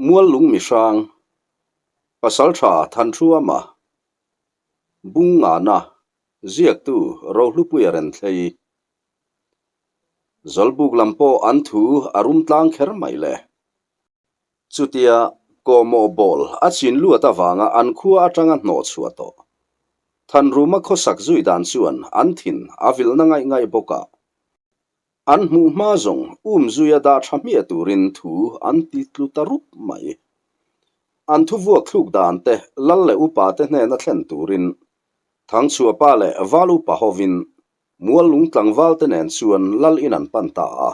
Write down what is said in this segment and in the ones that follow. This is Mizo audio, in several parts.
Muallung mihrang, Pasaltha Thanṭhuama, Bungngana, ziaktu Rohlupuia Renthlei. Zawlbuk lam pawh an thu a rum tlang kher mai le. Chutia kawhmawh bawl a chin luat avanga an khua atanga hnawh chhuah tawh. Thanruma khawsak zui dan chuan an thin a vilhna ngaih ngaih bawk a. An hmuh hma zawng um zuia dah tha hmiah turin thu an ti tlu ta rup mai. An thu vuak thluk dan te lal leh upa te hnena thlen turin Thangchhuahpa leh Val upa hovin Muallung tlangval te nen chuan lal in an pan ta a.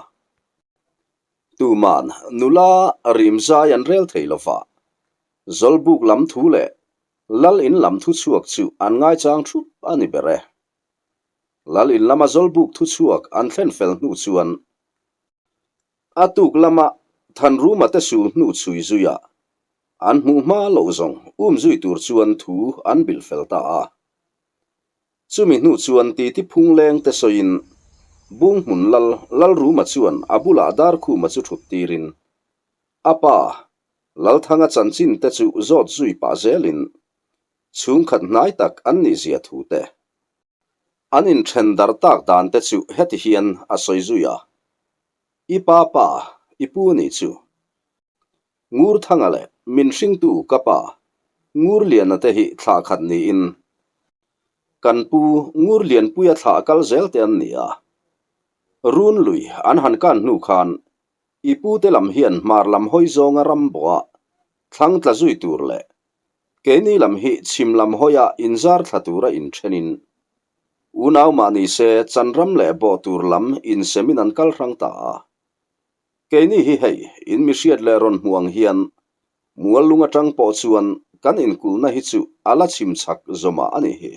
Tuman nula rim zai an rel thei lova, Zawlbuk lam thu leh lal in lam thu chhuak chu an ngaichang thup a ni ber e. Lal in lama Zawlbuk thu chhuak an thlen fel hnu chuan a tuk lama Thanruma te sul hnu chhui zuia an hmuh hma loh zawng um zui tur chuan thu an bilh fel ta a. Chumi hnu chuan titi phung leng te sawiin Bunghmun lal Lalruma chuan a bulah Darkhuma chu thut tirin a pa Lalthanga chanchin te chu zawt zui pah zelin chhungkhat hnai tak an nih zia thu te an inthen dar tak dan te chu heti hian a sawi zui a, I pa pa, i pu nih chu. Ngurthanga leh min hringtu ka pa Ngurliana te hi thlah khat niin kan pu Ngurlianpuia thlah kal zel te an ni a. Run lui an han kan hnu khan i pu te lam hian hmar lam hawi zawnga ram bawha thlang tla zui tur leh keini lam hi chhim lam hawia inzar thla tura inthenin unau mah ni se chanram leh bawh tur lam insemin an kal hrang ta a. Keini hi hei, in mi hriat leh rawn hmu ang hian Muallung atang pawh chuan kan inkulhna hi chu a la chim chak zawmah a nih hi.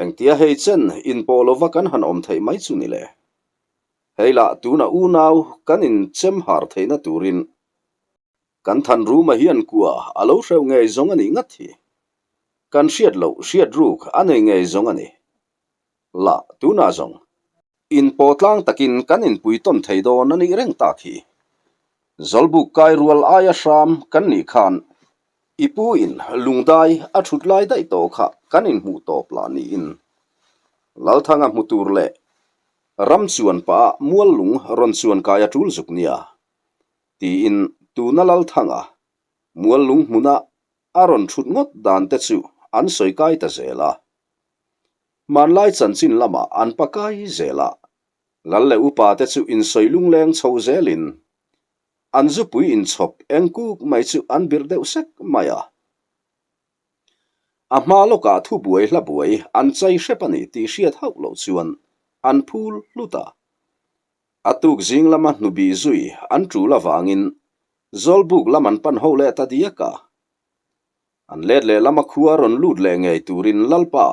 Engtia hei chen inpawh lova kan han awm theih mai chu ni le. Hei lah tuna unau kan inchem har theihna turin kan Thanruma hian kua a lo hreuh ngei zawng a nih ngat hi. Kan hriat loh hriat ruk a nei ngei zawng a ni. Lah tunah zawng. Inpawh tlang takin kan inpui tawn thei dawn a nih reng tak hi. Zawlbuk kai rual aia hram kan nih khan i pu in lungdai a thut lai daih tawh kha kan inhmuh tawp lah niin Lalthanga hmu tur leh ram chuan pah ah mual lung rawn chuan kai a tul zuk nia tiin tuna Lalthanga mual lung hmuna a rawn thut ngawt dan te chu an sawi kai ta zel a. Hmanlai chanchin lamah an pakai zel a, lal leh upa te chu insawi lungleng chho zelin an zupui inchhawp eng kuk mai chu an birh deuh sek mai a. A hma lawkah thubuai hla buai an chai hrep a ni tih hriat hauh loh chuan an phul hlut a. A tuk zing lama hnubih zui an tul avangin Zawlbuk lam an pan ho leh ta diak a. An let leh lama khua rawn lut leh ngei turin Lalpa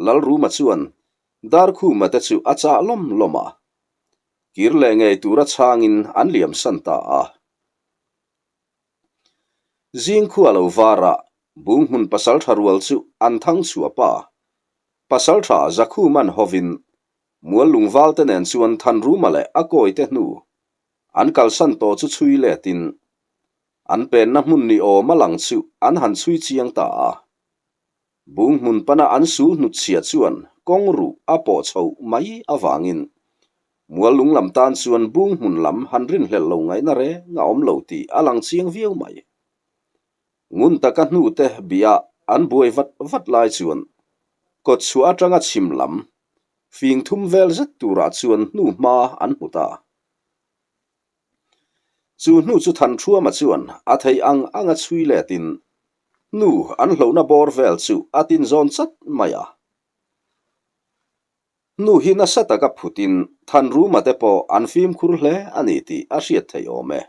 Lalruma chuan Darkhuma te chu a chah lawm lawm a. Kir leh ngei tura chhangin an liamsan ta a. Zing khua lo varah Bunghmun pasaltha rual chu an thang chhuah pa. Pasaltha Zakhuman hovin Muallungval te nen chuan Thanruma leh a kawite hnu an kalsan tawh chu chhui letin An penna hmun ni awm a lang chu an han chhui chiang ta a. Bung hmun pana an sul hnutchhia chuan kawng ruh a pawh chhoh mai avangin Muallung lam tan chuan bung hmun lam han rinhlelh lo ngaihna reng a awm lo tih a lang chiang viau mai. Ngun taka hnute bia an buai vat vat lai chuan kawtchhuah atanga chhim lam fing thum vel zet turah chuan hnu hma an hmu ta. Chu hnu chu Thanṭhuama chuan a theih ang anga chhui letin hnu an hlohna bawr vel chu a tinzawn chat mai a. Hnu hi nasa taka phutin Thanruma te pawh an fimkhur hle a ni tih a hriat theih awm e.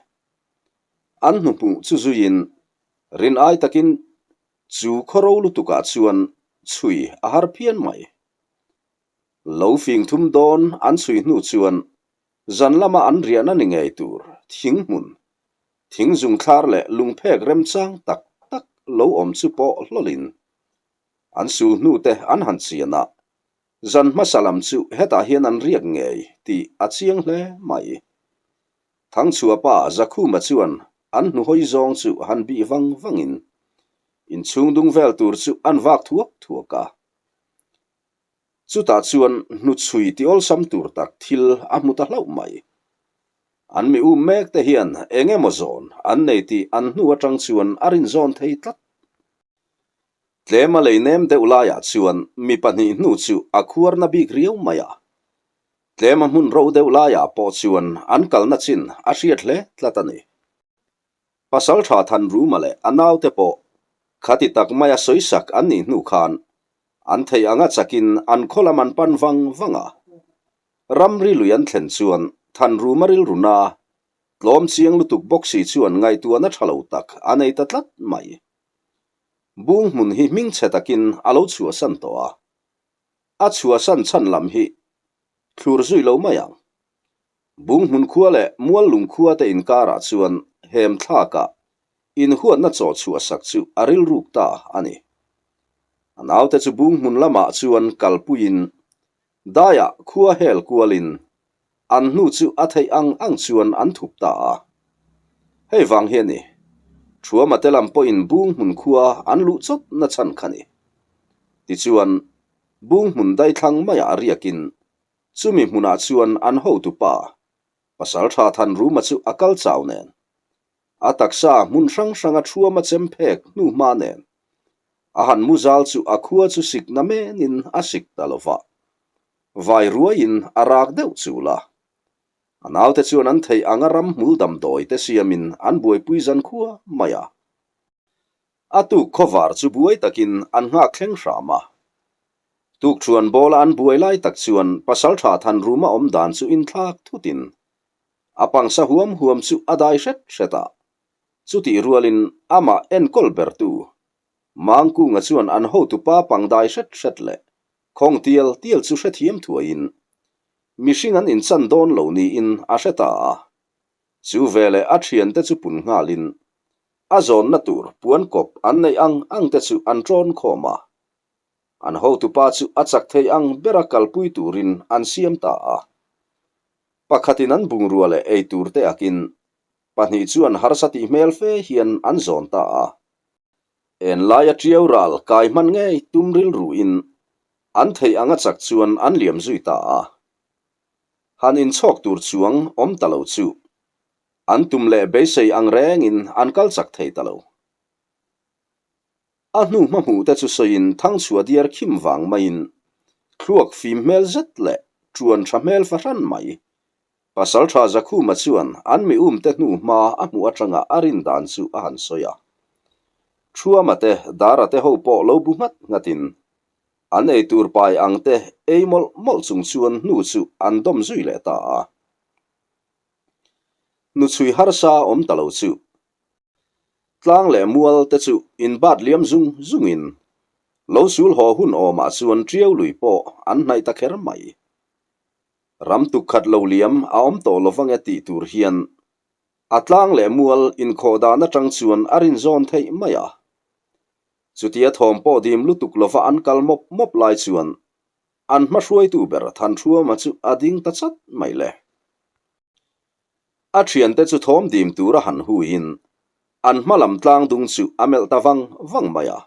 An hnuhmuh chu zuiin rin ai takin chu khawro lutukah chuan chhui a har phian mai. Lo fing thum dawn an chhui hnu chuan Zan lama an riahna ni ngei tur thing hmun, thing zung thlar leh lungphek remchang tak tak lo awm chu pawh hlawlin an sul hnute an han chian a, zan hmasa lam chu hetah hian an riak ngei tih a chiang hle mai. Thangchhuah pa Zakhuma chuan. an hnuhawi zawng chu han bih vang vangin inchhung dung vel tur chu an vak thuak thuak a. Chutah chuan hnuchhui ti awlsam tur tak thil a hmu ta hlauh mai. An mi um mek te hian eng emaw zawn an nei tih an hnu atang chuan a rinzawn thei tlat. Tlema lei nem deuh laiah chuan mi pahnih hnu chu a khuarna bik riau mai a. Tlema hmun ro deuh laiah pawh chuan an kalna chin a hriat hle tlat a ni. Pasalṭha Thanruma leh a naute pawh khati tak maia sawisak an nih hnu khan an theih anga chakin an khaw lam an pan vang vang a. Ramri lui an thlen chuan Thanruma rilru na tlawm chiang lutuk bawk si chuan ngaihtuahna ṭha lo tak a nei ta tlat mai. Bung hmun hi hmingchhe takin a lo chhuahsan tawh a, a chhuahsan chhan lam hi thlur zui lo mai ang. Bung hmun khua leh mual lung khua te inkarah chuan hem thlakah inhuatna chaw chhuahsak chu a rilruk ta a ni. A naute chu bung hmun lamah chuan kalpuiin daiah khua hel kualin An hnu chu a theih ang ang chuan an thup ta a. Hei vang hi a ni. Thuama te lam pawhin bung hmun khua an luh chawt na chhan kha ni. Tichuan, bung hmun daithlang maiah riakin chumi hmunah chuan an hotupa, Pasaltha Thanruma chu a kal chau nen. A taksa hmun hrang hranga Thuama chem phek hnu hma nen a han mu zal chu a khua chu sik na menin a sik ta lo va. Vai ruaiin a rak deuh chul a. A naute chuan an theih anga ram hmul damdawi te siamin an buaipui zan khua mai a. A tuk khawvar chu buai takin an nghak thleng hram a. Tukṭhuan bawla an buai lai tak chuan Pasalṭha Thanruma awm dan chu inthlak thutin a pangsa huam huam chu a dai hret hret a. Chutih rualin amah enkawl bertu Mangkunga chuan an hotupa pangdai hret hret leh Khawng tial tial chu hrethiam thuaiin mihring an inchan dawn lo niin a hre ta a. Chu veleh a thiante chu pun nghalin a zawnna tur puan kawp an neih ang ang te chu an ṭawn khawm a. An hotupa chu a chak thei ang bera kalpui turin an siam ta a. Pakhatin an bungrua leh ei tur te akin pahnih chuan harsa tih hmel fe hian an zawn ta a. Enlaia ṭiau ral kai hman ngei tum rilruin an theih anga chak chuan an liam zui ta a. Han inchhawk tur chuang awm ta lo chu an tum leh beisei ang rengin an kal chak thei ta lo. A hnu hmahmuh te chu sawiin thangchhuah diar khim vang maiin thluak fim hmel zet leh ṭuan ṭha hmel fahran mai Pasalṭha Zakhuma chuan an mi umte hnu hma a hmuh aṭanga a rin dan chu a han sawi a. Thuama te, Dara te ho pawh lo bu nghat nghatin an ei tur pai ang te ei mawlh mawlh chung chuan hnu chu an dawm zui leh ta a. Hnuchhui harsa awm ta lo chu tlang leh mual te chu inbat liam zung zungin lo sul haw hun awmah chuan ṭiau lui pawh an hnaih ta kher mai. Ram tuk khat lo liam a awm tawh lo vang e tih tur hian a tlang leh mual inkhawh dan atang chuan a rinzawn theih mai a. Chutia thawm pawh dim lutuk lova an kal mawp mawp lai chuan an hmahruaitu ber Thanhruama chu a ding ta chat mai le. A thiante chu thawm dim tura han huiin an hma lam tlang dung chu a melh ta vang vang mai a.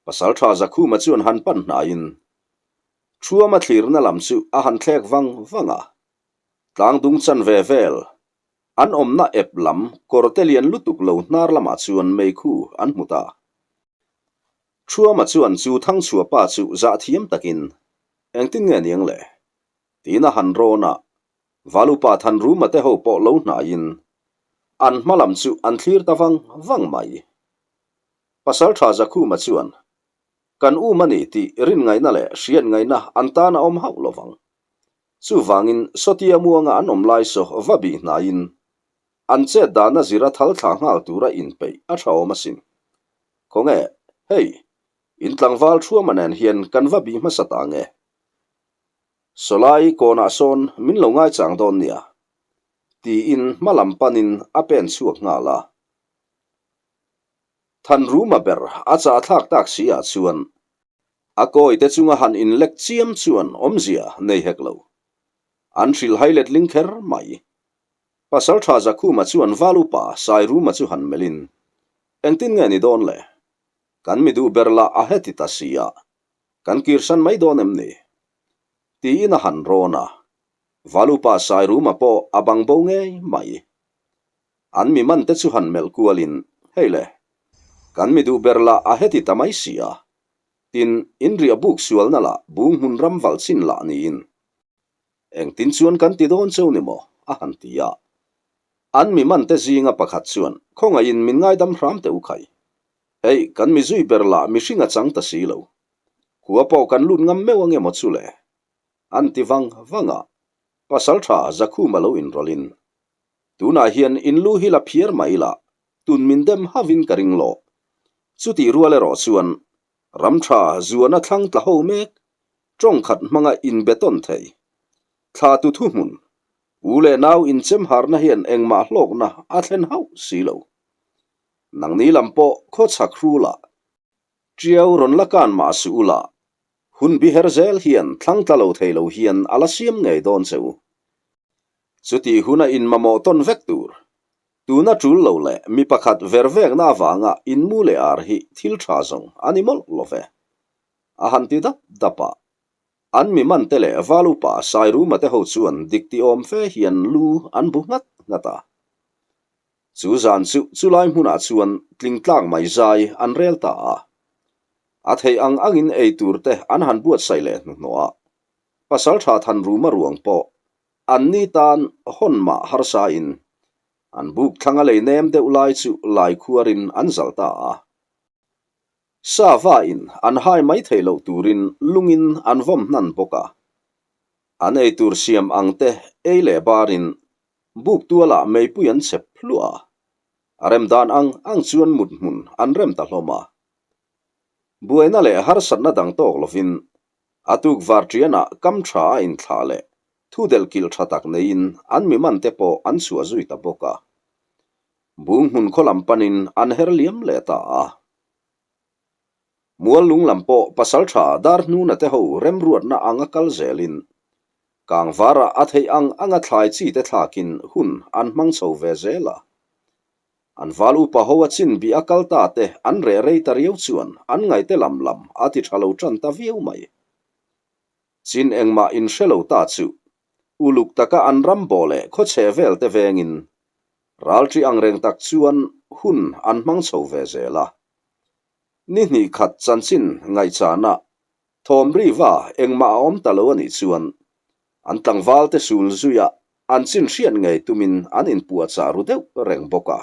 Pasaltha Zakhuma chuan han pan hnaiin Thuama thlirna lam chu a han thlek vang vang a, tlangdung chan ve vel, an awmna ep lam kawrte lian lutuk lo hnar lamah chuan meikhu an hmu ta. Thuama chuan chu Thangchhuah pa chu zah thiam takin, Engtin nge niang le? tiin a han rawn a, Valupa Thanruma te ho pawh lo hnaiin an hma lam chu an thlir ta vang vang mai. Pasaltha Zakhuma chuan, Kan um a ni tih rin ngaihna leh hriat ngaihna an tan a awm hauh lo vang. Chuvangin Sawtia muanga an awm lai saw va bih hnaiin an chet dahna zira thal thla nghal tura inpeih a tha awm asin. Khawnge, hei, in tlangval Thuama nen hian kan va bih hmasa ta nge? Sawlai kawnah sawn min lo ngaichang dawn nia, tiin hma lam panin a pen chhuak nghal a. Thanruma ber a chah thlak tak si ah chuan a kawi te chunga han inlek chiam chuan awmzia nei hek lo. An hrilh hai letling kher mai. Pasalṭha Zakhuma chuan val upa Sairuma chu han melhin, Engtin nge ni dawn le? Kan mi duh ber lah a heti ta si a, kan kirsan mai dawn em ni? Tiin a han rawn a, val upa Sairuma pawh a bang bo ngei mai. An mi man te chu han melh kualin, Hei le, kan mi duh ber lah a heti ta mai si a, tin, in riah buk sualna lah bung hmun ram valh chin lah niin. Engtin chuan kan ti dawn cheu ni maw? a han ti a. An mi man te zinga pakhat chuan, Khawngaihin min ngaidam hram teh u khai. Hei, kan mi zui ber lah mihring a chang ta si lo. Khua pawh kan lut ngam meuh ange maw chu le? An ti vang vang a. Pasaltha Zakhuma lo inrawlhin, Tunah hian in lu hi la phiar mah ila, tun min dem hauhin ka ring lo. Chutih rual erawh chuan, ram tha zuana thlang tla ho mek, tawng khat hmanga inbe tawn thei. Thla tu thuhmun, u leh nau inchem harna hian engmah hlawkna a thlen hauh si lo. Nangni lam pawh khawchhak hrula, tiau rawn la kan mah suh ula, Hun biher zel hian thlang tla lo thei lo hian a la siam ngei dawn che u. Chutih huna in mamawh tawn vek tur. Tuna tul lo leh mi pakhat ver vekna avanga in mu leh ar hi thil tha zawng a ni mawlh lo ve. A han ti dap dap a. An mi man te leh val upa Sairuma te ho chuan dik ti awm fe hian lu an bu nghat nghat a. Chu zan chu chulai hmunah chuan tling tlak mai zai an rel ta a. A theih ang angin ei tur te an han buatsaih leh hnuhnawh a, Pasaltha Thanruma ruang pawh an ni tan hawn mah harsa in an buk thlanga lei nem deuh lai chu lai khuarin an zal ta a. Sava in an hai mai theih loh turin lungin an vawm hnan bawk a. An ei tur siam ang te ei leh barin buk tualah meipui an chep hluah a. A rem dan ang ang chuan mut hmun an rem ta hlawm a. Buaina leh harsatna dang tawk lovin a tuk var ṭianah kam ṭha a inthlah leh thu delh kilh ṭha tak neiin an mi man te pawh an chhuah zui ta bawk a. Bung hmun khaw lam panin an her liam leh ta a. Mual lung lam pawh pasalṭha dar hnuna te ho remruatna anga kal zelin kangvarah a theih ang anga thlai chi te thlakin hun an hmang chho ve zel a. An val upa ho a chin bih a kal ta te an reh rei ta riau chuan an ngaihte lam lam a ti tha lo tan ta viau mai. Chin engmah in hre lo ta chu uluk taka an ram bawh leh khawchhe vel te vengin ralṭi angreng tak chuan hun an hmang chho ve zel a. Ni hnih khat chanchin ngaihchana thawm riva engmah a awm ta lo a nih chuan an tlangval te sul zuia an chin hriat ngei tumin an inpuahchah ru deuh reng bawk a.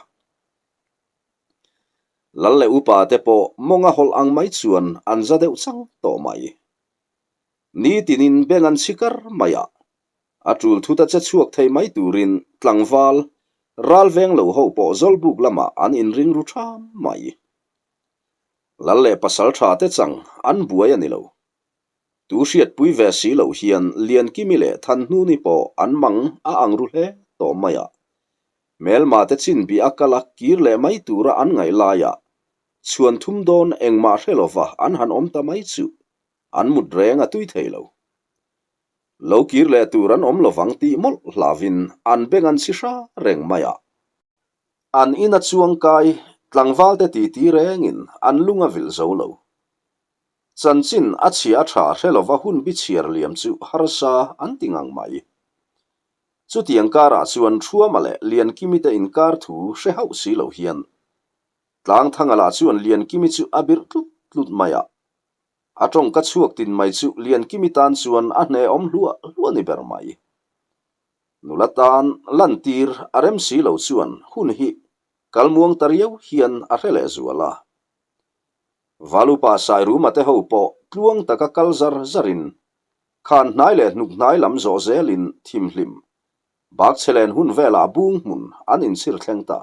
Lal leh upa te pawh mawnga hawlh ang mai chuan an za deuh chang tawh mai. Nitinin beng an chhi kar mai a, a tul thut a che chhuak thei mai turin tlangval ral veng lo ho pawh Zawlbuk lamah an inring ru ṭham mai. Lal leh pasal tha te chang an buai a ni lo. Tu hriatpui ve si loh hian Liankimi leh Thanhnuni pawh an mang a ang ru hle tawh mai a. Hmelma te chin bih a kal a kir leh mai tura an ngaih laiah chhuan thum dawn engmah hre lova an han awm ta mai chu an mut reng a tui thei lo. Lo kir leh tur an awm lovang tih mawlh hlauvin an beng an chhi hra reng mai a. An ina chuangkai tlangvalte titi rengin an lung a vilh zo lo. Chanchin a chhia a tha hre lova hun bi chhiar liam chu harsa an ti ngang mai. Chutiang karah chuan Thuama leh Liankimi te inkar thu hre hauh si lo hian Tlangthanga lah chuan Liankimi chu a birh tlut tlut mai a. A tawngka chhuak tin mai chu Liankimi tan chuan a hnehawm hluah hluah ni ber mai. Nula tan lantir a rem si lo chuan hun hi kalmuang ta riau hian a hre leh zual a. Valupa Sairuma te ho pawh tluang taka kal zar zarin khan hnai leh hnuk hnai lam zawh zelin thimhlim bakchhelen hun velah bung hmun an inchhir thleng ta.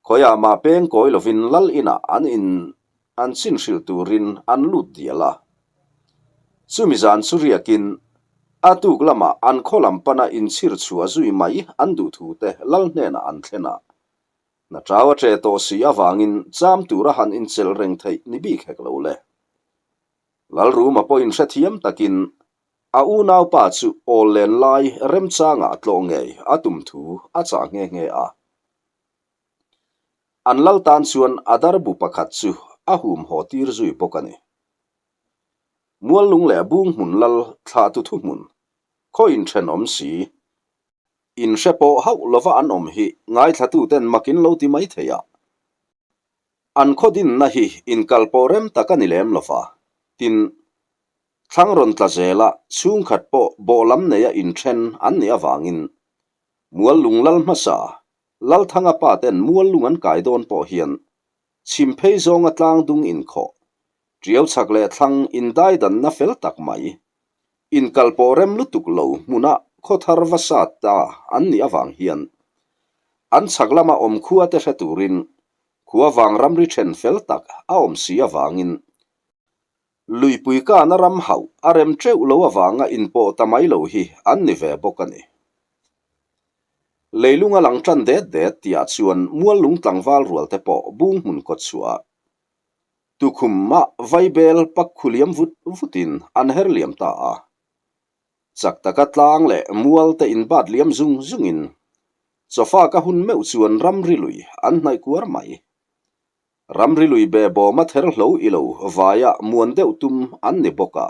Khawiah mah peng kawi lovin lal inah an in an chin hrilh turin an lut dial a. Chumi zan chu riakin a tuk lamah an khaw lam pana inchhir chhuah zui mai an duh thu te lal hnenah an thlen a. Hna tau a ṭe tawh si avangin cham tura han inchelh reng theih ni bik hek lo le. Lalruma pawhin hrethiam takin. A unaupa chu awl len lai remchangah tlawh ngei a tum thu a chah nghe nghe a. An lal tan chuan a darbu pakhat chu a hum haw tir zui bawk a ni. Muallung leh Bunghmun lal thlahtu thuhmun, khaw inthenawm si, inhre pawh hauh lova an awm hi ngaithlatuten makin lo ti mai thei a. An khaw dinna hi inkalpawh rem tak a ni lem lova, tin, thlang rawn tla zela chhungkhat pawh bawh lam neia inthen an nih avangin Muallung lal hmasa Lalthanga pa ten Muallung an kai dawn pawh hian chhim phei zawnga tlang dung inkhawh, tiau chhak leh thlang indaidanna fel tak mai, inkalpawh rem lutuk lo hmuna khaw thar va sat ta an nih avang hian an chhak lama awm khua te hre turin khua vang ramri then fel tak a awm si avangin Luipui kana ram hauh a rem teuh lo avanga inpawh ta mai lo hi an ni ve bawk a ni. Leilung a lang tan det det tihah chuan muallung tlangval rual te pawh bung hmun kawt chhuah tukhum mah vaibel pak khu liam vut vutin an her liam ta a. Chak taka tlang leh mual te inbat liam zung zungin chawfa ka hun meuh chuan ramri lui an hnaih kuar mai. Ramri lui be bawma ther hlo i lo vaia muan deuh tum an ni bawk a,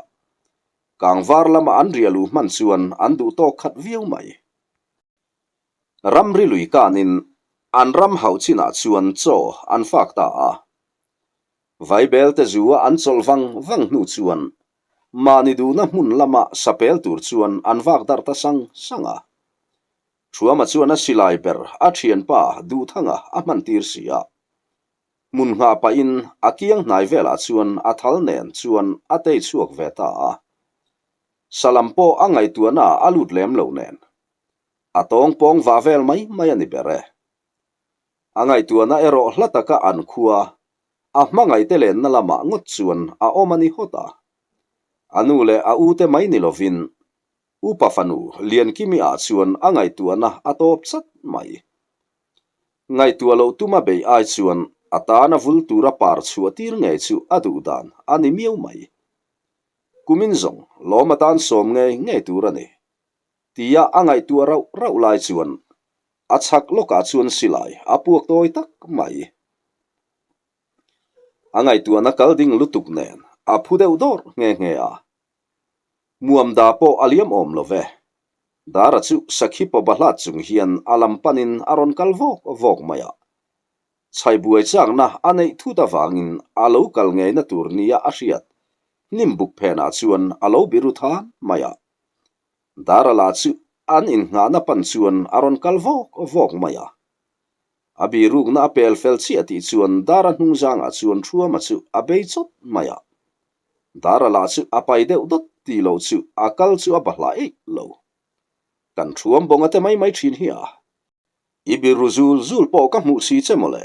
kangvar lama an riah luh hman chuan an duh tawk khat viau mai. Ramri lui kanin an ram hauh chinah chuan chaw an fak ta a. Vaibelte zua an chawlh vang vang hnu chuan mahni duhna hmun lama sapel tur chuan an vak darh ta sang sang a. Thuama chuan a silai ber a thianpa Duhthanga a hman tir si a. Hmun nghah pahin a kiang hnai velah chuan a thal nen chuan a tei chhuak ve ta a. Salam pawh a ngaihtuahna a lut lem lo nen. A tawng pawng vah vel mai mai a ni ber e. A ngaihtuahna erawh hla taka an khua a hmangaihte lenna lamah ngawt chuan a awm a ni hawt a. A nu leh a ute mai ni lovin Upa fanu Liankimi ah chuan a ngaihtuahna a tawp chat mai. Ngaihtuah loh tuma bei ai chuan a tana vul tura par chhuah tir ngei chu a duh dan a ni miau mai. Kumin zawng lawm atan sawm ngei ngei tur a ni. Tia a ngaihtuah rauh rauh lai chuan a chhak lawkah chuan silai a puak tawi tak mai. A ngaihtuahna kal ding lutuk nen a phu deuh dawrh nghe nghe a. Muamda pawh a liam awm lo ve. Dara chu sakhi pawba hlat chung hian a lam panin a rawn kal vawk vawk mai a. Chhai buai chakna a neih thut avangin a lo kal ngeina tur nia a hriat hnim buk phenah chuan a lo biru than mai a. Dara lah chu an innghahna pan chuan a rawn kal vawk vawk mai a. A birukna a pel fel chiah tih chuan Dara hnungzangah chuan Thuama chu a bei chawt mai a. Dara lah chu a pai deuh dawt tih loh chu a kal chu a bahlah eih lo. Kan thuam bawnga te mai mai thin hi a. I biru zul zul pawh ka hmuh si che mawle.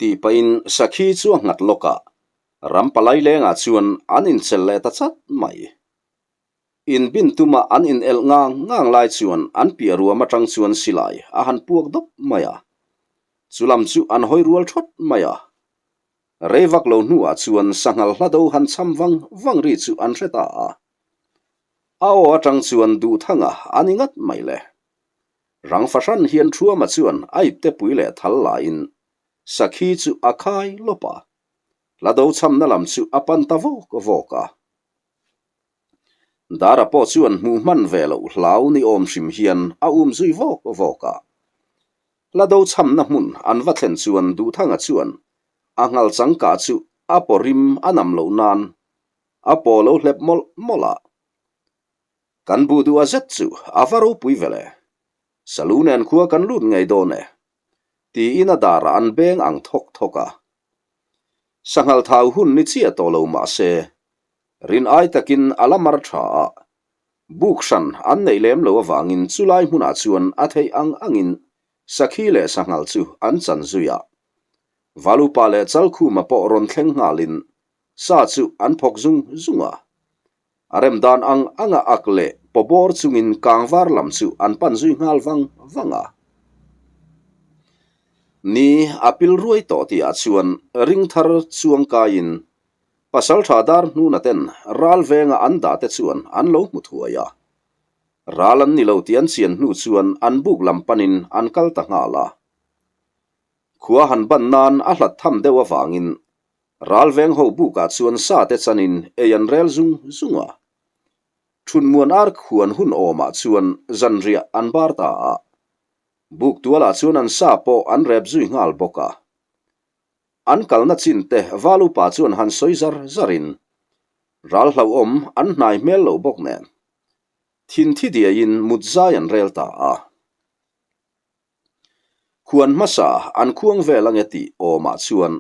Tih pahin sakhi chu a nghat lawk a, ram palai lengah chuan an inchel leh ta chat mai. Inbin tuma an inelh ngang ngang lai chuan an piah ruam atang chuan silai a han puak dawp mai a. Chulam chu an hawi rual thawt mai a. Rei vak lo hnuah chuan sanghal hla do han cham vang vang ri chu an hre ta a. A aw atang chuan Duhthanga a ni ngat mai le. Rang fahran hian Thuama chuan a iptepui leh thal laiin sakhi chu a khai lawp a. Hla do chhamna lam chu a pan ta vawk vawk a. Dara pawh chuan hmuh hman ve loh hlau ni awm hrim hian a um zui vawk vawk a. Hla do chhamna hmun an va thlen chuan Duhthanga chuan a nghal changkah chu a paw rim a nam loh nan a paw lo hlep mawlh mawlh a. Kan buh duh a zet chu a va ropui ve le. Salu nen khua kan lut ngei dawn e. Tiin a darah an beng ang thawk thawk a. Sanghal thau hun ni chiah tawh lo mah se, rin ai takin a la mar tha a. Buk hran an neih lem lo avangin chulai hmunah chuan a theih ang angin sakhi leh sanghal chu an chan zui a. Valupa leh Chalkhuma pawh rawn thleng nghalin sa chu an phawk zung zung a. A rem dan ang anga ak leh pawbawr chungin kangvar lam chu an pan zui nghal vang vang a. Ni a pil ruai tawh tihah chuan ring thar chuang kaiin. Pasalṭha dar hnuna ten ral venga an dah te chuan an lo hmu thuai a. Ral an ni lo tih an chian hnu chuan an buk lam panin an kal ta nghal a. Khua han ban nan a hlat tham deuh avangin ral veng ho bukah chuan sa te chanin ei an rel zung zung a. Thunmuan ar khuan hun awmah chuan zanriah an bar ta a. Buk tualah chuan an sa pawh an rep zui nghal bawk a. An kalna chin te val upa chuan han sawi zar zarin ral hlauhawm an hnai hmel lo bawk nen thin thi diaiin mut zai an rel ta a. Khuan hmasa an khuang vel ange tih awmah chuan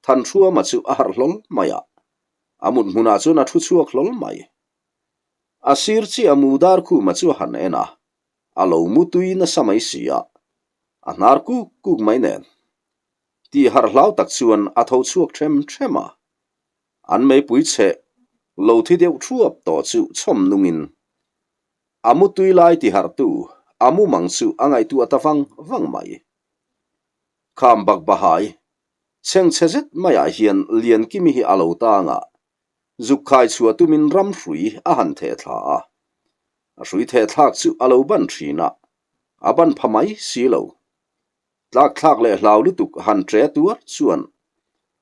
Thanhruama chu a harh hlawl mai a, a mut hmunah chuan a thu chhuak hlawl mai. A sir chiah a mu dar khuma chu a han en a, a lo mu tui nasa mai si a, a hnar kuk kuk mai nen. Tih harh hlau tak chuan a tho chhuak ṭhem ṭhem a, an meipui chhe lo thi deuh ṭhuap tawh chu chhawm nungin a mu tui lai ti harhtu a mu mang chu a ngaihtuah ta vang vang mai. Kham bak bahai, chhengchhe zet maiah hian Liankimi hi a lo tang a, zuk khai chhuah tumin ram hrui a han theh thla a. A hrui theh thlak chu a lo ban ṭhin a, a ban pha mai si lo. Tlak thlak leh hlau lutuk han ṭe tuar chuan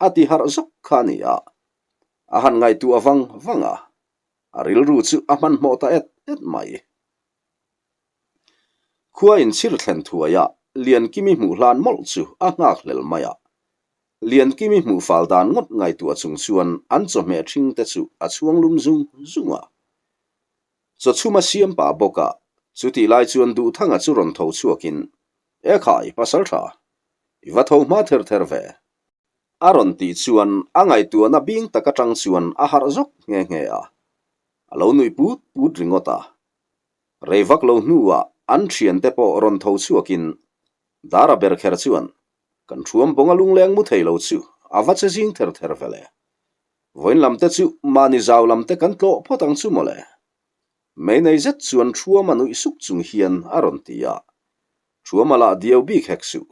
a ti harh zawk kha a ni a, a han ngaihtuah vang vang a, a rilru chu a hmanhmawh ta et et mai. Khua inchhir thlen thuaia Liankimi hmuh hlan mawlh chu a nghak hlel mai a, Liankimi hmuh fal dan ngawt ngaihtuah chung chuan an chawhmeh ṭhing te chu a chhuang lum zung zung a. Chawchhum a siam pah bawk a, chutih lai chuan Duhthanga chu rawn tho chhuakin, E khai, Pasalṭha, i va tho hma ther ther ve. A rawn tih chuan a ngaihtuahna bing tak aṭang chuan a harh zawk nghe nghe a, a lo nuih put put ringawt a. Rei vak lo hnuah an ṭhiante pawh rawn tho chhuakin Dara ber kher chuan, Kan ṭhuam bawnga lungleng mu thei lo chu a va che zing ther ther ve le. Vawiin lam te chu mahni zau lam te kan tlawh phawt ang chu mawle. Mei nei zet chuan Ṭhuama nuih suk chung hian a rawn ti a, Ṭhuama lah diau bik hek suh.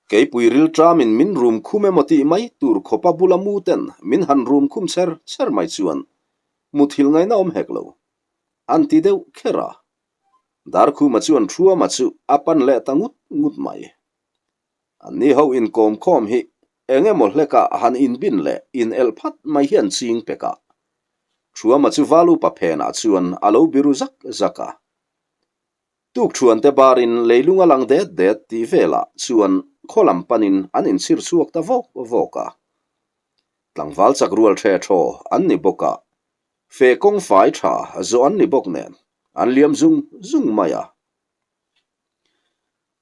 Keipui rilṭamin min rum khum emaw tih mai tur khawpa bula mu ten min han rum khum chher chher mai chuan muthilh ngaihna awm hek lo. An ti deuh kher a. Darkhuma chuan Ṭhuama chu a pan leh ta ngut ngut mai. Anni ho inkawm khawm hi eng emaw hlekah han inbin leh inelh phat mai hian ching pek a. Ṭhuama chu val upa phenah chuan a lo biru zak zak a. Tukṭhuante barin leilung a lang det det tih velah chuan khaw lam panin an inchhir chhuak ta vawk vawk a. Tlangval chak rual ṭhe ṭhaw an ni bawk a, fe kawng fai ṭha zawh an ni bawk nen an liam zung zung mai a.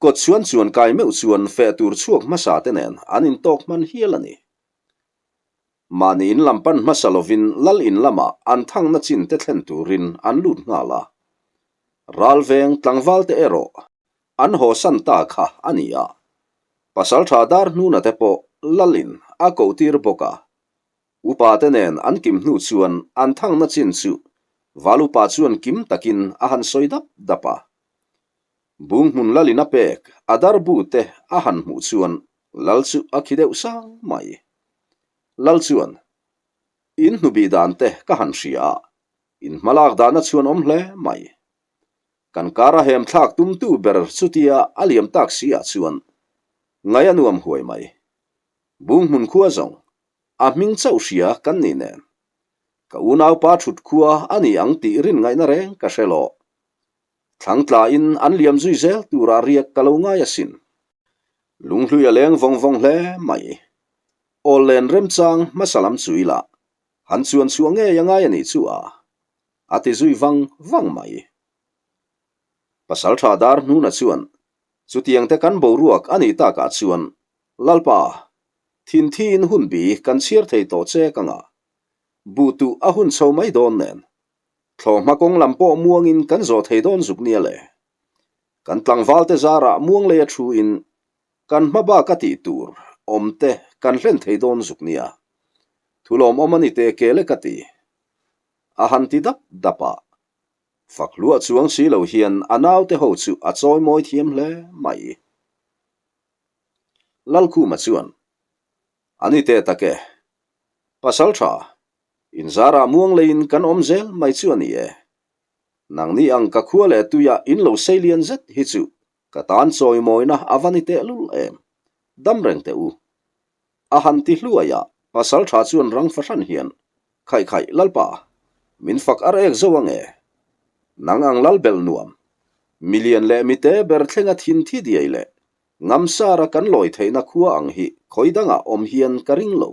Kawt chuan chuan kai meuh chuan feh tur chhuak hmasa te nen an intawk hman hial a ni. Mahni in lam pan hmasa lovin lal in lamah an thangna chin te thlen turin an lut nghal a. Ral veng tlangval te erawh an haw san ta kha a ni a. Pasaltha dar hnuna te pawh lal in a koh tir bawk a. Upa te nen an kim hnu chuan an thangna chin chu Val upa chuan kim takin a han sawi dap dap a. Bung hmun lalin a pek a darbu te a han hmuh chuan lal chu a khi deuh sang mai. Lal chuan, In hnubih dan te ka han hria a, in hmalak dahna chuan awm hle mai. Kan kar a hem thlak tumtu ber chutia a liam tak si ah chuan ngaih a nuam huai mai. Bung hmun khua zawng a hming chauh hria kan nih nen. Ka unaupa thut khua a ni ang tih rin ngaihna reng ka hre lo. Thlang tlain an liam zui zel turah riak ka lo ngai asin. Lunghlui a leng vawng vawng hle mai. Awl len remchang hmasa lam chu ila han chuan chhuah ngei a ngai a nih chu a, a ti zui vang vang mai. Pasaltha dar hnuna chuan chutiang te kan boruak a nih takah chuan Lalpa, thinthi in hunbi kan chhiar thei tawh che ka ngah. Buhtuh a hun chho mai dawn nen. Thlawhhma kawng lam pawh muangin kan zawh thei dawn zuk nia le. Kan tlangvalte zarah muang lei a thu in kan hma bak a tih tur awm te kan hlen thei dawn zuk nia. Thu lawmawm a ni teh ke le ka ti. A han ti dap dap a. Fak hluah chuang si lo hian a naute ho chu a chawi mawi thiam hle mai. Lalkhuma chuan, A ni teh tak e. Pasalṭha, inzarah muang leiin kan awm zel mai chu a ni e. Nangni ang ka khua leh tuia in lo sei lian zet hi chu ka tan chawimawina a va ni tehlul em. Dam reng teh u. A han ti hluai a, pasalṭha chuan rang fahran hian, Khaih khaih, Lalpa, min fak ar ek zo ange. Nang ang lal belh nuam, milian leh mite ber thlenga thin thi diai leh Ngamsara kan lawi theihna khua ang hi khawi dangah awm hian ka ring lo.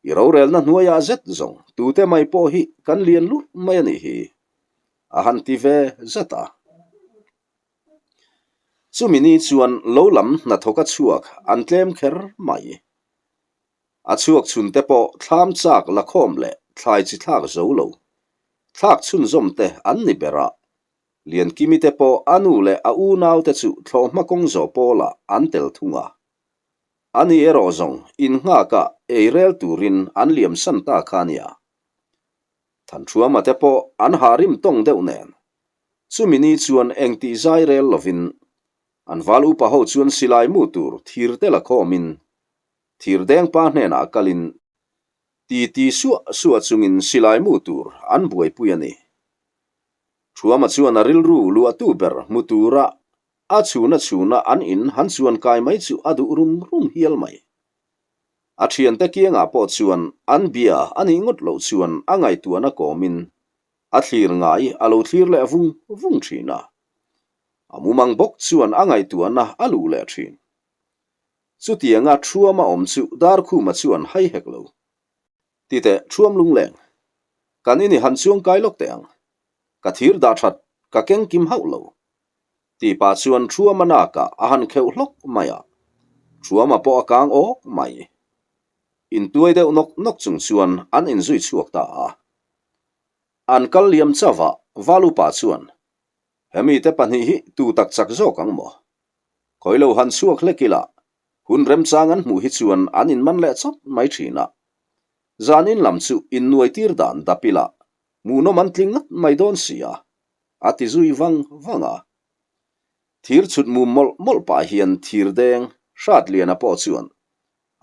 I rorelna hnuaiah zet zawng tute mai pawh hi kan lian lurh mai a nih hi, a han ti ve zat a. Chumi ni chuan lo lam hnathawk a chhuak an tlem kher mai. A chhuak chhunte pawh thlam chak la khawm leh thlai chi thlak zo lo, thlak chhunzawm te an ni ber a, Liankimi te pawh a nu leh a unaute chu thlawhhma kawng zawh pawlah an tel thung a. Ani erawh zawng innghaka ei rel turin an liamsan ta kha a nia. Thanṭhuama te pawh an hah rim tawng deuh nen. Chumi ni chuan engtih zai rel lovin an val upa ho chuan silai mu tur thir te la khawmin thirdengpa hnenah kalin titi suah suah chungin silai mu tur an buaipui a ni. Thuama chuan a rilru luahtu ber hmu tura a chhuna chhuna an in han chuan kai mai chu a duh rum rum hial mai. A thiante kiangah pawh chuan an bia a nih ngawt loh chuan a ngaihtuahna kawmin a thlir ngai a lo thlir leh vung vung thin a. A mumang bawk chuan a ngaihtuahna a luh leh thin. Chutianga Thuama awm chu Darkhuma chuan hai hek lo. Titeh Thuam lungleng, kan in i han chuang kai lawk teh ang. Ka thir dah that ka keng kim hauh lo. Tih pah chuan Thuama nakah a han kheuh hlawk mai a, Thuama pawh a kang awk mai. Intuai deuh nawk nawk chung chuan an inzui chhuak ta a. An kal liam chauh a, Valupa chuan, Hemi te pahnih hi tu tak chak zawk ang maw? Khawi lo han chhuak hlek ila, hun remchang an hmuh hi chuan an inman leh chawt mai thin a. Zan in lam chu innuai tir dan dap ila, hmuhnawm an tling ngat mai dawn si a, a ti zui vang vang a. Thir chhut mum mawlh mawlh pah hian thir deng Hratliana pawh chuan,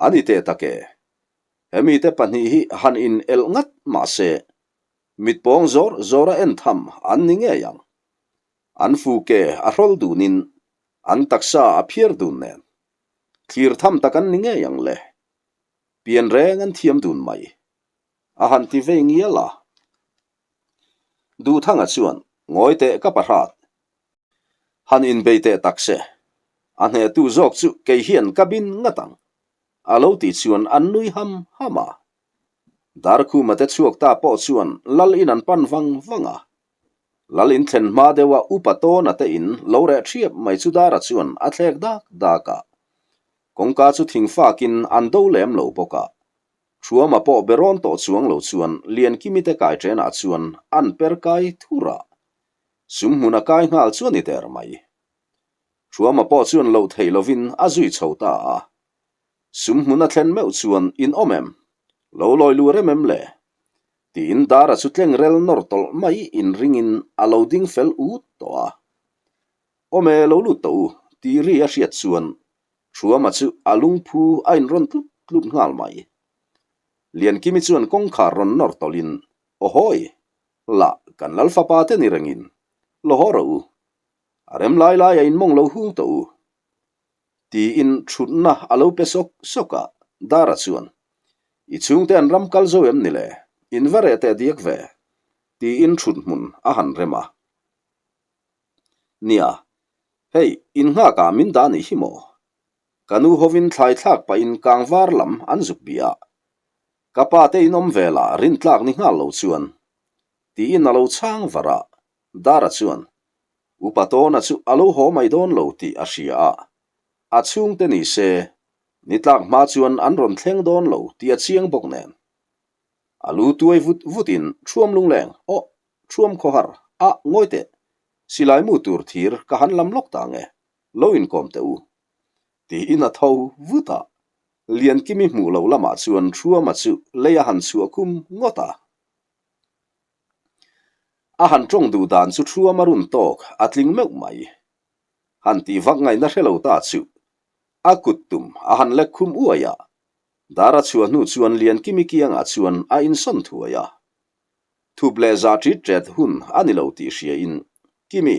A ni teh tak e, hemi te pahnih hi han in elh ngat mah se, mit pawng zawr zawr a en tham an ni ngei ang. An fuke a hrawl dunin an taksa a phiar dun nen. Thlir tham tak an ni ngei ang le. Pian reng an thiam dun mai. A han ti vei ngial a. Duhthanga chuan, Ngawi teh ka pahrat. Han inbei teh tak se. A hnehtu zawk chu kei hian ka bin ngat ang. A lo tih chuan an nui ham ham a. Darkhuma te chhuak ta pawh chuan lal in an pan vang vang a. Lal in thlen hma deuha upa tawna te in lo reh ṭhiap mai chu Dara chuan a thlek dak dak a. Kawngka chu thing fakin an do lem lo bawk a. Thuama pawh be rawn tawh chuang lo chuan Liankimi te kai ṭenah chuan an per kai thur a. Sum hmun a kai nghal chu a ni der mai. Thuama pawh chuan loh theih lovin a zui chho ta a. Sum hmun a thlen meuh chuan in awm em? Lo lawi lu rem em le? Tiin Dara chu tleng rel nawr tawlh mai inringin a lo ding fel ut tawh a. Awm e, lo lut tawh u, tih ri a hriat chuan Thuama chu a lungphu a inrawn tlut tlut nghal mai. Liankimi chuan kawngkhar rawn nawr tawlhin, Awhawi! Lah, kan lal fapa te ni rengin, lo haw rawh u. A rem lai lai a inmawng lo hung tawh u. Tiin thutna a lo pe sawk sawk a, Dara chuan, I chhungte an ram kal zo em ni le? In va reh teh diak ve, tiin thut hmun a han rem a. Nia, hei, in nghakah min dah nih hi maw? Ka nu hovin thlai thlak pahin kangvar lam an zuk bih a. Ka pa te in awm velah rintlak ni nghal lo chuan, tiin a lo chhang var a, Dara chuan, Upa Tawna chu a lo haw mai dawn lo tih a hria a, a chhungte ni se, ni tlak hma chuan an rawn thleng dawn lo tih a chiang bawk nen. A lu tuai vut vutin Thuam lungleng, Aw, Thuam khawhar, a, ngawi teh, silai mu tur thir ka han lam lawk ta nge, lo inkawm teh u. Tiin a tho vut a, Liankimi hmuh loh lamah chuan Thuama chu lei a han chhuah khum ngawt a. A han tawng duh dan chu thuam a run tawk a tling meuh mai. Han tih vak ngaihna hre lo ta chu a kut tum a han lek khum uai a. Dara chhuah hnu chuan Liankimi kiangah chuan a insawn thuai a. Thup leh za ṭit ṭet hun a ni lo tih hriain Kimi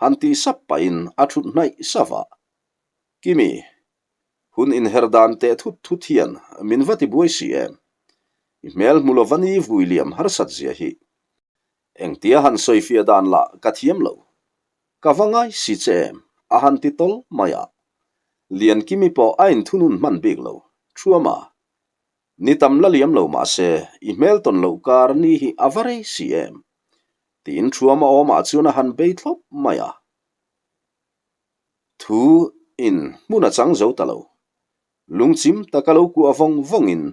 han tih sap pahin a ṭhut hnaih sap a. Kimi, hun inher dan teh thut thut hian min va ti buai si em? I hmel hmu lova ni vui liam harsat zia hi. Engtia han sawifiah dan lah ka thiam lo. Ka va ngai si che em? A han ti tawl mai a. Liankimi pawh a inthunun hman bik lo. Thuama, ni tam la liam lo mah se, i hmel tawn loh kar ni hi a va rei si em? Tiin Thuama awmah chuan a han bei thlawp mai a. Thu in hmun a chang zo ta lo. Lungchim taka lo kuah vawng vawngin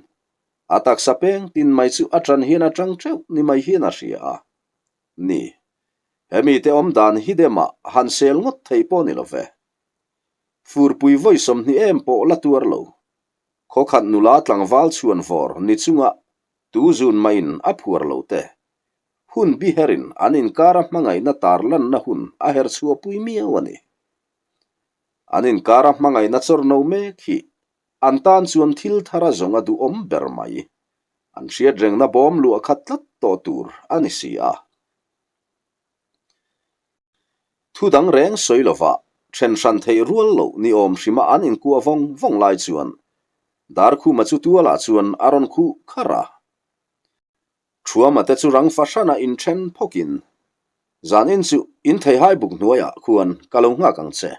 a taksa peng tin mai chu a ṭan hian a ṭang ṭeuh ni mai hian a hria a. Ni, hemi te awm dan hi demah han sel ngawt thei pawh ni lo ve. Furpui vawi 20 em pawh la tuar lo. Khawkhat nula tlangval chhuan vawr ni chunga tu zun maiin a phuar lo te. Hun biherin an inkara hmangaihna tarlanna hun a her chhuahpui miau a ni. An inkara hmangaihna chawrno mek hi an tan chuan thil thara zawnga duhawm ber mai. An hriat rengna bawm luah khat tlat tawh tur a ni si a. Thu dang reng sawi lova then hran theih rual loh ni awm hrima an inkuah vawng vawng lai chuan Darkhuma chu tualah chuan a rawn khuh kharh a. Thuama te chu rang fahrana inthen phawkin, Zanin chu in theihai buk hnuaiah khuan ka lo nghak ang che,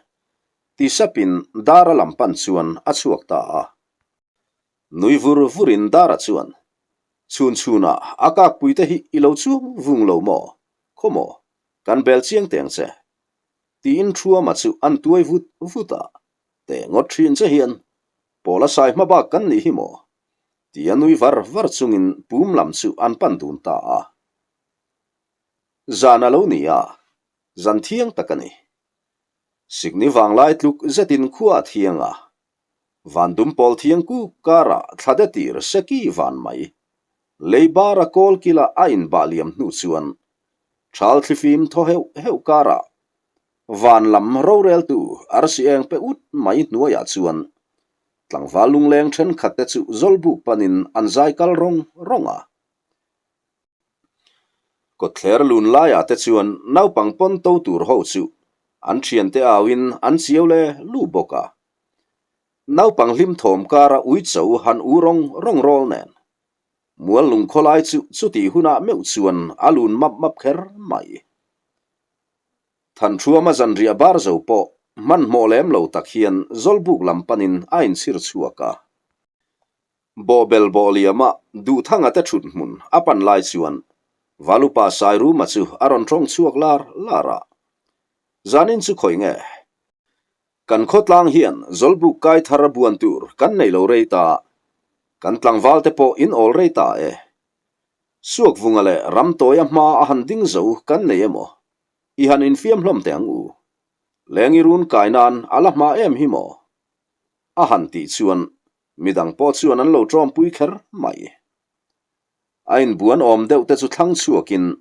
ti sapin Dara lam pan chuan a chhuak ta a. Nui vur vurin Dara chuan, Chhun chhunah a kakpuite hi i lo chuang vung lo maw? Khaw maw? Kan bel chiang teng che. Tiin Thuama chu an tuai vut vut a, Teh ngawt thin che hian Pawla sai hma bak kan nih hi maw? Tia nui var var chungin pum lam chu an pan dun ta a. Zan a lo ni a, zan thiang tak a ni. Sikni vanglai tluk zetin khua a thiang a, van dumpawl thiang kuk karah thla de tir seki van mai. Lei bara kawl kila a inbah liam hnu chuan thal thlifim thaw heuh heuh karah Van lam roreltu arsi eng pe ut mai hnuaiah chuan tlangval lungleng thenkhat te chu zawlbuk panin an zai kal rawng rawng a. Kawtthler lun laiah te chuan naupang pawn to tur ho chu an thiante auin an chiau le lu bawk a. Naupang hlim thawm kara uicho han u rawng rawng rawl nen mual lungkhawlai chu chutih hunah meuh chuan a lun map map kher mai. Thanṭhuama zanriah bar zo pawh hmanhmawh lem lo tak hian Zawlbuk lam panin a inchhir chhuak a. Bawhbel bawh liama Duhthanga te ṭhut hmun a pan lai chuan Valupa Sairuma chu a rawn ṭawng chhuak lar lar a. Zanin chu khawi nge? Kan khawtlang hian Zawlbuk kai thar a buan tur kan nei lo rei ta, kan tlangval te pawh in awl rei ta e. Suakvunga leh Ramtawia hma a han ding zo kan nei emaw? I han infiam hlawm teh ang u. Leng i run kai nan a la hma em hi maw? A han tih chuan midang pawh chuan an lo tawmpui kher mai. A inbuan awm deuh te chu thlang chhuakin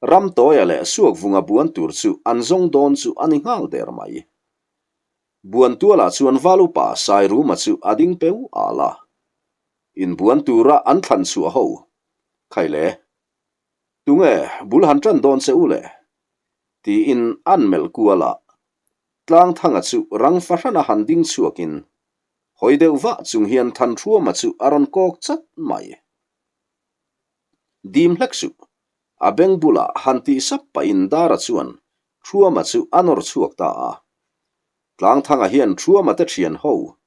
Ramtawia leh Suakvunga buan tur chu an zawng dawn chu a ni nghal der mai. Buan tualah chuan Valupa Sairuma chu a ding peu al a. Inbuan tura an thlan chhuah ho. Khai le. Tunge bul han tan dawn che u le? Tiin an melh kual a. Tlangthanga chu rang fahrana han ding chhuakin hawi deuh vah chung hian Thanhruama chu a rawn kawk chat mai. Dim hlek suh. A beng bulah han tih sap pahin Dara chuan Thruama chu a nawr chhuak ta a. Tlangthanga hian Thruama te thian ho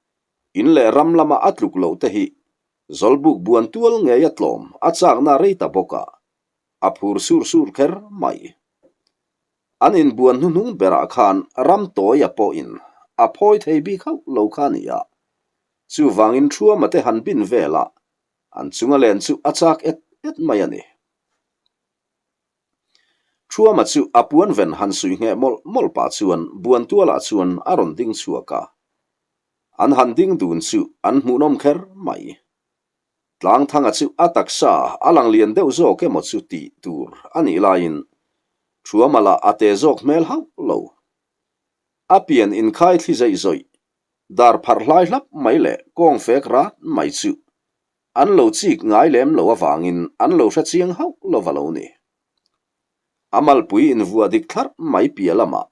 In leh ram lama a tluk loh te hi Zawlbuk buan tual ngei a tlawm a chakna rei ta bawk a, a phur sur sur kher mai. An inbuan hnuhnung berah khan ram tawia pawhin a phawi thei bik hauh lo kha a ni a, chuvangin Thuama te han bin velah an chunga len chu a chak et et mai a ni. Thuama chu a puan ven han suih ngheh mawlh mawlh pah chuan buan tualah chuan a rawn ding chhuak a. An han ding dun chu an hmuhnawm kher mai. Tlangthanga chu a taksa a lang lian deuh zawk emaw chu tih tur a nih laiin Thuama lah a te zawk hmel hauh lo. A pian inkhai thli zeih zawih. Dar pharh hlai hlap mai leh kawng fek rat mai chu an lo chik ngai lem lo avangin an lo hre chiang hauh lo va lo ni. A malpui invuah dik thlarh mai piah lamah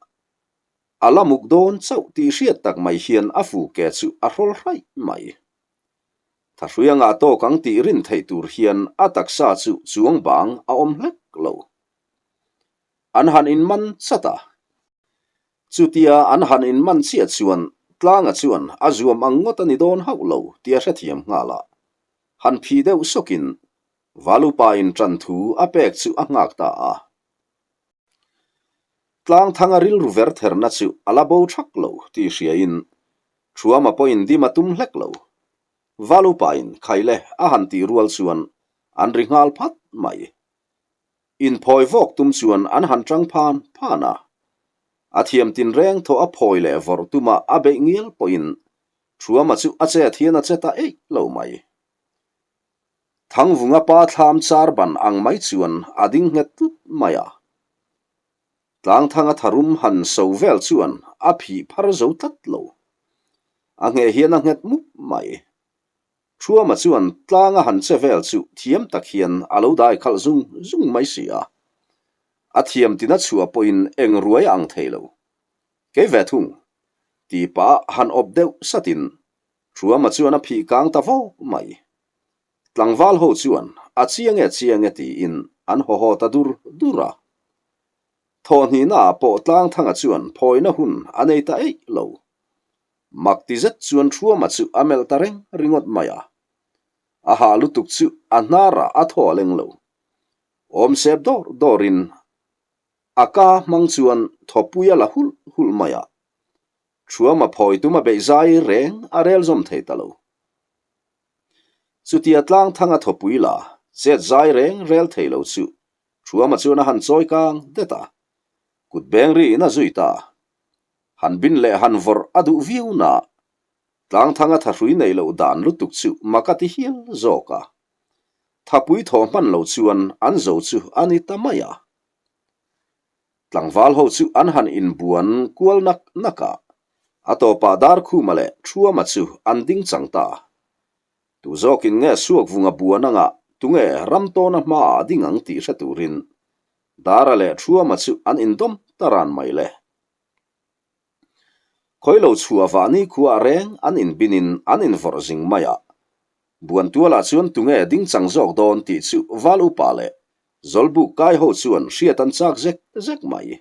a la muk dawn chauh tih hriat tak mai hian a fu ke chu a hrawl hraih mai. Thahrui a ngah tawk ang tih rin theih tur hian a taksa chu chuang bang a awm hlek lo. An han inman chat a. Chutia an han inman chiah chuan Tlanga chuan a zuam ang ngawt a ni dawn hauh lo tih a hrethiam nghal a. Han phih deuh sawkin Valupain ṭan thu a pek chu a nghak ta a. Tlangthanga rilru ver therna chu a la bo thak lo tih hriain Thuama pawhin dim a tum hlek lo. Valupain Khaile a han tih rual chuan an ri nghal phat mai. Inphawi vawk tum chuan an han ṭang phan phan a. A thiam tinreng thaw a phawi leh vawrh tuma a beih ngial pawhin Thuama chu a chet hian a che ta eih lo mai. Thangvunga pa thlam char ban ang mai chuan a ding nghet tlut mai a. Tlangthanga tharum han so vel chuan a phih phar zo tlat lo. A ngheh hian a nghet mup mai. Thuama chuan tlanga han che vel chu thiam tak hian a lo dai khalh zung zung mai si a. A thiam tina chhuah pawhin eng ruai a ang thei lo. Kei ve thung, tih pah han awp deuh satin Thuama chuan a phih kang ta vawk mai. Tlangval ho chuan a chiang e chiang e tiin an haw haw ta dur dur a. Thawhhnihna ah pawh Tlangthanga chuan phawina hun a nei ta eih lo. Mak ti zet chuan Thuama chu a melh ta reng ringawt mai a. A hah lutuk chu a hnarah a thaw a leng lo. Awmsep dawr dawrin a ka hmang chuan thawpui a la hulh hulh mai a. Thuama phawi tum a beih zai reng a rel zawm thei ta lo. Chutia tlang thanga thawpui la chet zai reng rel thei lo chu Thuama chuan a han chawi kang det a, kut beng riin a zui ta. Han bin leh han vawrh a duh viau na, tlang thanga thahrui neih loh dan lutuk chu mak a ti hial zawk a. Thapui thaw hman lo chuan an zo chu a ni ta mai a. Tlangval ho chu an han inbuan kual nak nak a, a tawpah Darkhuma leh Thuama chu an ding chang ta. Tu zawkin nge Suakvunga buan anga tunge Ramtawna hmaah a ding ang tih hre turin Dara leh Thuama chu an indawm ta ran mai le. Khawi lo chhuah vah nikhua reng an inbinin an invawrh zing mai a, Buantualah chuan tunge ding chang zawk dawn tih chu Val Upa leh Zawlbuk kai ho chuan hriat an chak zek zek mai.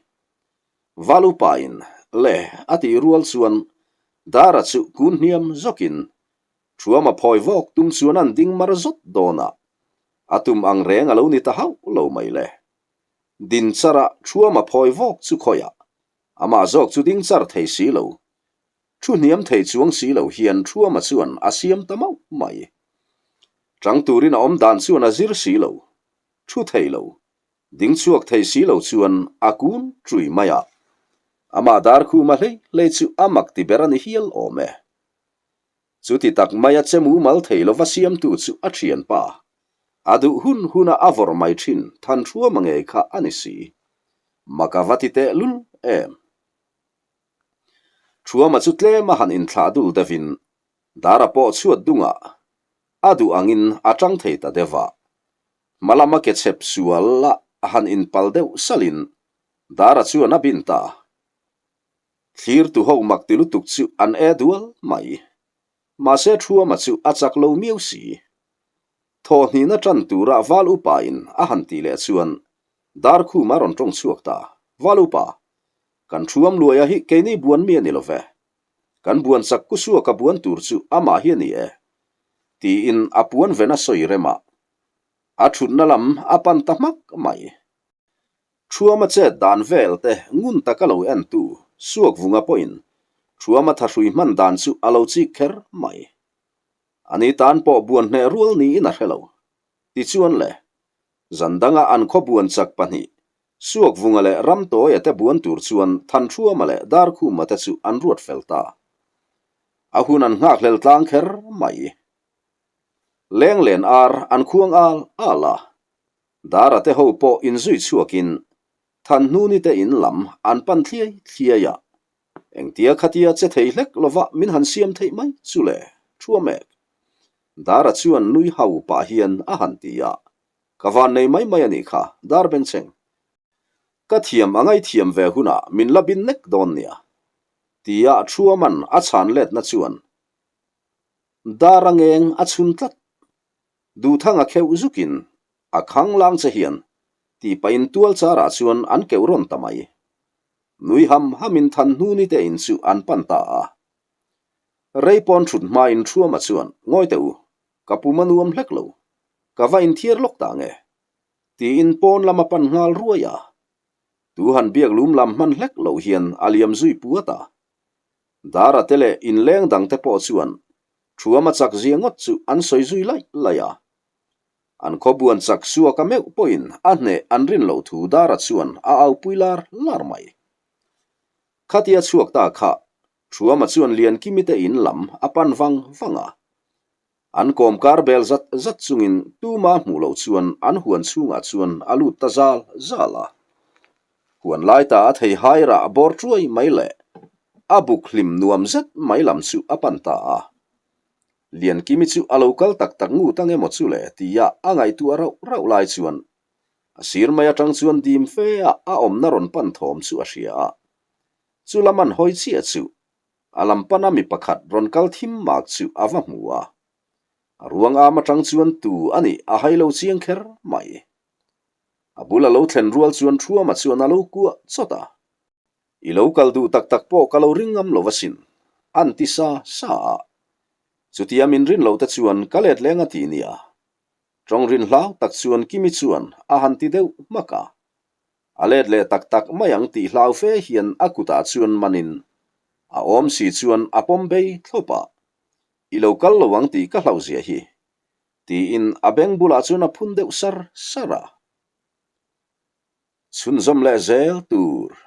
Val Upa in le a tih rual chuan Dara chu kun hniam zawkin Thuama phawi vawk tum chuan an ding mar zawt dawn a, a tum ang reng a lo ni ta hauh lo mai le. Din chara Thuama phawi vawk chu khawiah Amah zawk chu ding char thei si lo. Thu hniam thei chuang si lo hian Thuama chuan a siam ta mauh mai. Chang turin a awm dan chuan a zir si lo. Thu thei lo. Ding chhuak thei si lo chuan a kun ṭui mai a. Amah Darkhuma hlei hlei chu a mak ti ber a ni hial awm e. Chuti tak maia che mumal thei lova siamtu chu a thianpa. A duh hun huna a vawrh mai thin Thanhruama ngei kha a ni si. Mak a va ti teh lul em. Thuama chu tlem a han inthlah dul deuhin Dara pawh chhuat dungah a duh angin a tang thei ta deuh a. Hma lama ke chhep sual a han inpal deuh salhin Dara chuan a bin ta. Thlirtu ho mak ti lutuk chu an e dual mai. Mahse Thuama chu a chak lo miau si. Thawhhnihna tan tura Val Upa in a han tih leh chuan Darkhum a rawn tawng chhuak ta. Val Upa, kan Thuam luaia hi keini buan mi a ni lo ve. Kan buan chak kusuaka buan tur chu amah hi a ni e. Tiin a puan ven a sawi rem a. A thutna lam a pan ta hmak mai. Thuama chet dan vel te ngun taka lo en tu Suakvunga pawhin Thuama thahrui hman dan chu a lo chik kher mai. Ani tan pawh buan hneh rual niin a hre lo. Tichuan le, zan danga an khaw buan chak pahnih Suakvunga leh Ramtawia te buan tur chuan Thanhruama leh Darkhuma te chu an ruat fel ta. A hun an nghakhlel tlang kher mai. Lenglen ar an khuang al al a. Dara te ho pawh inzui chhuakin Thanhnuni te in lam an pan thliai thliai a. Engtia khatia che thei hlek lova min han siam theih mai chu le, Thuamek. Dara chuan nui hau pah hian a han ti a, Ka van nei mai mai a nih kha, Dar Bengchheng. Ka thiam a ngaithiam ve hunah min la bin nek dawn nia. Tia Thuaman a chhan letna chuan Dara ngeng a chhun tlat. Duhthanga kheuh zukin a khang lang che hian tih pahin tual charah chuan an keuh rawn ta mai. Nui ham hamin than hnuni te in chu an pan ta a. Rei pawn thut hmain Thuama chuan, Ngawi teh u, ka pum a nuam hlek lo, ka va inthiar lawk ta nge? Tiin pawn lam a pan nghal ruai a. Tu han biak lum lam hman hlek loh hian a liam zui puat a. Dara te leh inleng dang te pawh chuan Thuama chak zia ngawt chu an sawi zui laih laih a. An khawbuan chak suaka meuh pawhin a hneh an rin loh thu Dara chuan a aupui lar lar mai. Khatia chhuak ta kha Thuama chuan Liankimi te in lam a pan vang vang a. An kawm kar bel zat zat chungin tuma hmuh loh chuan an huan chhungah chuan a lut ta zal zal a. Huan lai ta a thei hai rah bawr chuai mai leh a buk hlim nuam zet mai lam chu a pan ta a. Liankimi chu a lo kal tak tak ngut ang emaw chu le tia a ngaihtuah rauh rauh lai chuan a sir mai atang chuan dim fe a a awmna rawn pan thawm chu a hria a. Chu lam an hawi chiah chu a lam pana mi pakhat rawn kal thim mak chu a va hmu a. A ruang am atang chuan tu a nih a hai lo chiang kher mai. A bul a lo thlen rual chuan Thuama chuan a lo kuah chawt a. I lo kal duh tak tak pawh ka lo ring ngam lo asin, an ti sa sa a. Chutia min rin loh te chuan ka let leng a ti nia. Tawng rin hlau tak chuan Kimi chuan a han ti deuh hmak a. A let leh tak tak mai ang tih hlau fe hian a kutah chuan manin a awm si chuan a pawm bei thlawp a. I lo kal lo ang tih ka hlauh zia hi. Tiin a beng bulah chuan a phun deuh sar sar a. Chhunzawm leh zel tur.